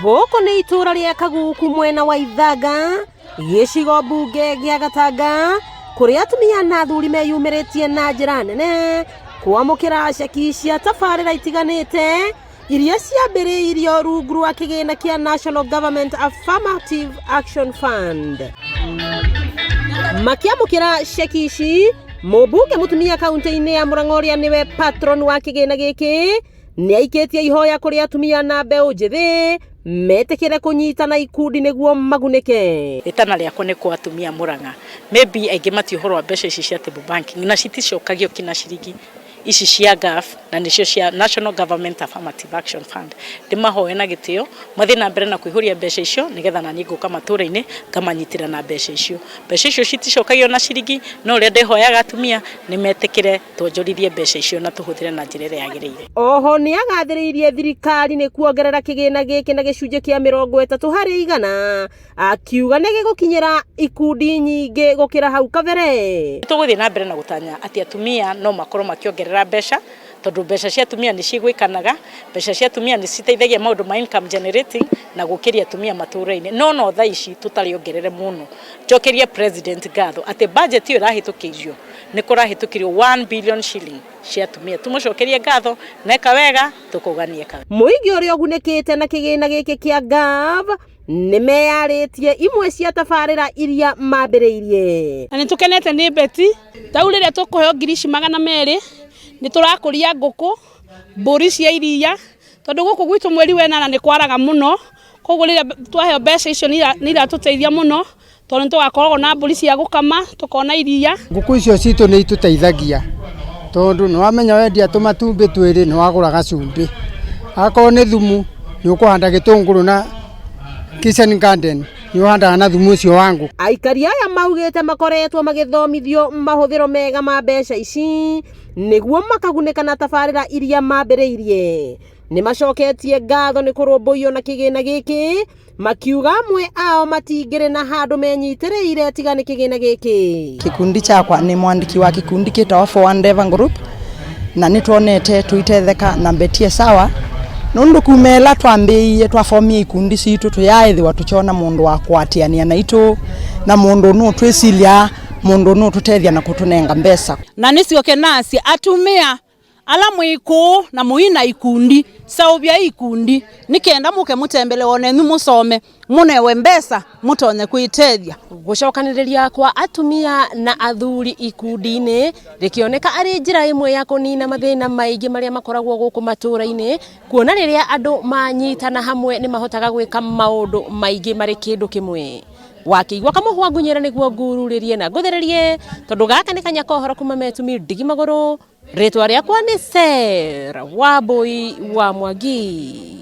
Gũkũ nĩ itũũra rĩa Kaguku mwena wa Ithanga, gĩcigo mbunge gĩa Gatanga, kũrĩa atumia na athuri meyumĩrĩtie na njĩra nene kwamũkĩra ceki cia tabarĩra itiganĩte iria ciambĩrĩirio rungu rwa kĩgĩna kĩa National Government Affirmative Action Fund. Makĩamũkĩra ceki ici, mũmbunge mũtumia kaunti-inĩ ya Murang'a ũrĩa nĩwe patron wa kĩgĩna gĩkĩ nĩ aikĩtie ihoya kũrĩ atumia na mbeũ njĩthĩ metĩkĩre kũnyitana ikundi nĩguo magunĩke. Rĩtana rĩakwa nĩ kwa atumia a Murang'a, maybe aingĩ matiũĩ ũhoro wa mbeca ici cia table banking na citicokagio kinya ciringi ici cia NGAAF na nĩcio cia National Government Affirmative Action Fund. Ndĩmahoe na gĩtĩo mathiĩ na mbere na kũihũria mbeca icio nĩgetha naniĩ ngũka matũra-inĩ ngamanyitĩra na mbeca icio. Mbeca icio citicokagio na ciringi no ũrĩa ndĩhoyaga atumia nĩ metĩkĩre twonjorithie mbeca icio na tũhũthĩre na njĩra ĩrĩa yagĩrĩire. Oho nĩ agathĩrĩirie thirikari nĩ kuongerera kĩgĩna gĩkĩ na gĩcunjĩ kĩa 30%, akiuga nĩ gĩgũkinyĩra ikundi nyingĩ gũkĩra hau kabere. Tũgũthiĩ na mbere na gũtanya atĩ atumia no makorwo makĩongerera mbeca tondũ mbeca cia atumia nĩ cigwĩkanaga, mbeca cia atumia nĩ citeithagia maũndũ ma income generating na gũkĩria atumia matũra-inĩ. No no thaa ici tũtarĩ ongerere mũno. Njokerie president ngatho atĩ budget ĩyo ĩrahĩtũkĩirio nĩ kũrahĩtũkirio 1 billion shilling cia atumia. Tũmũcokerie ngatho neka wega tũkauga nĩ eka. Mũingĩ ũrĩa ũgunĩkĩte na kĩgĩna gĩkĩ kĩa NGAAF nĩ meyarĩtie imwe cia tabarĩra iria mambĩrĩirie. Na nĩ tũkenete nĩ Beti tau rĩrĩa tũkũheo ngiri ici 200 nĩ tũrakũria ngũkũ, mbũri cia iria, tondũ gũkũ gwitũ mweri wa ĩnana nĩ kwaraga mũno, koguo rĩrĩa twaheo mbeca icio nĩ iratũteithia mũno tondũ nĩ tũgakoragwo na mbũri cia gũkama, tũkona iria. Ngũkũ icio citũ nĩ itũteithagia tondũ nĩ wamenya wendia tũmatumbĩ twĩrĩ nĩ wagũra gacumbĩ, akorwo nĩ thumu nĩ ũkũhanda gĩtũngũrũ na kitchen garden nĩ ũhandaga na thumu ũcio wa ngũkũ. Aikari aya maugĩte makoretwo magĩthomithio mahũthĩro mega ma mbeca ici nĩguo makagunĩka na tabarĩra iria mambĩrĩirie. Nĩ macoketie ngatho nĩ kũrũmbũiyo na kĩgĩna gĩkĩ makiuga amwe ao matingĩrĩ na handũ menyitĩrĩire tiga nĩ kĩgĩna gĩkĩ. Kikundi chakwa ni mwandiki wa kikundi kitawa For One Endeavor Group na nitwonete tuitetheka na mbetie sawa nundu kumela twambiie twafomie ikundi citu tuyaithiwa tuchiona mundu wa kwatiania na itu na mundu nu twicilia mundu nu tutethia na kutunenga mbesa. Na nicioke nacie atumia ala mwiku na muina ikundi saubia ikundi nikenda muke mutembele wonenu musome munewe mbesa mutonye kwitethia. Gucokanĩrĩria kwa atumia na athuri ikundi-inĩ rĩkĩoneka arĩ njĩra ĩmwe ya kũnina mathĩna maingĩ marĩa makoragwo gũkũ matũra-inĩ, kuona rĩrĩa andũ manyitana hamwe nĩ mahotaga gwĩka maũndũ maingĩ marĩ kĩndũ kĩmwe. Wakĩigua kamũhwa ngunyĩra nĩguo ngururĩrie na ngũthererie, tondũ gaka nĩ kanya kohoro kuma Metumi ndigi magũrũ. Rĩtwa rĩakwa nĩ Sarah Wambui wa Mwangi.